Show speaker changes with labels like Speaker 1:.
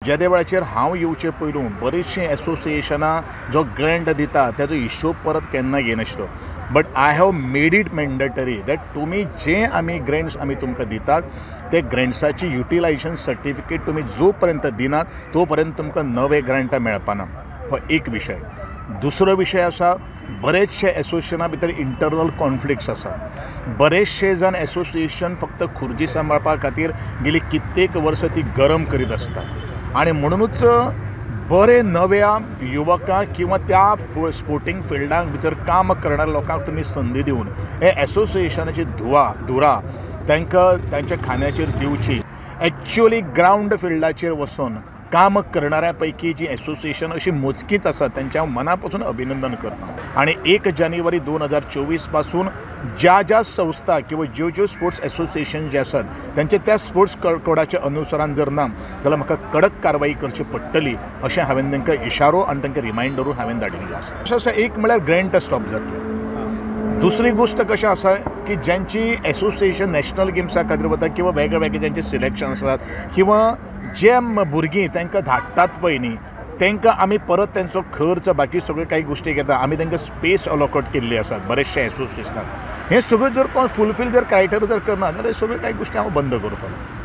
Speaker 1: जेदे वेळाचेर हांव येवचे पयलू बरीचशीं एसोसिएशनां जो ग्रँट दिता ताजो हिशोब परत केन्ना घेयनाशिल्लो. But I have made it mandatory that तुमी जे आमी ग्रँट्स आमी तुमकां दितात ते ग्रँट्साची युटिलायजेशन सर्टिफिकेट तुमी जो पर्यंत दिनात तो पर्यंत तुमकां नवे ग्रँटां मेळपाना. हो एक विशय. दुसरो विशय आसा, बरेचशे एसोसिएशना भितर इंटरनल कॉन्फ्लिक्ट्स आसा. बरेचशे जाण एसोसिएशन फक्त खुर्जी सांबाळपा खातीर गेली कित्येक वर्सां ती गरम करीत आसतात आनी म्हणुनूच बरे नव्या युवकांक किंवा त्या स्पोर्टींग फिल्डांक भितर काम करणाऱ्या लोकांक तुमी संदी दिवन हे एसोसिएशनाची धुरा तांकां तांच्या खांद्याचेर दिवची. एक्च्युअली ग्रावंड फिल्डाचेर वचून काम करणाऱ्या पैकी जी एसोसिएशन अशी मोजकीच आसा तांच्या हांव मना पासून अभिनंदन करता. आनी 1 जानेवारी 2024 पासून ज्या ज्या संस्था किंवा ज्यो ज्यो स्पोर्ट्स एसोसिएशन जे आसात तांचे त्या स्पोर्ट्स कोडाच्या अनुसरान जर ना जाल्यार म्हाका कडक कारवाई करची पडटली अशें हांवें तांकां इशारो आनी तांकां रिमायंडरूय हांवें धाडिल्लो आसा. अशें आसा, एक म्हळ्यार ग्रँट स्टॉप जातलो. दुसरी गोश्ट कशें आसा की ज्यांची एसोसिएशन नॅशनल गेम्सा खातीर वता किंवा वेगळे वेगळे ज्यांचे सिलेक्शन आसात किंवा जे भुरगीं तांकां धाडटात पळय न्ही तांकां आमी परत तांचो खर्च बाकी सगळ्यो कांय गोश्टी घेता. आमी तांकां स्पेस अलोकेट केल्ली आसात बरेचशे एसोसिएशनाक. हें सगळें जर कोण फुलफील जर क्रायटेरिया जर करना जाल्यार सगळ्यो कांय गोश्टी हांव बंद करतलो.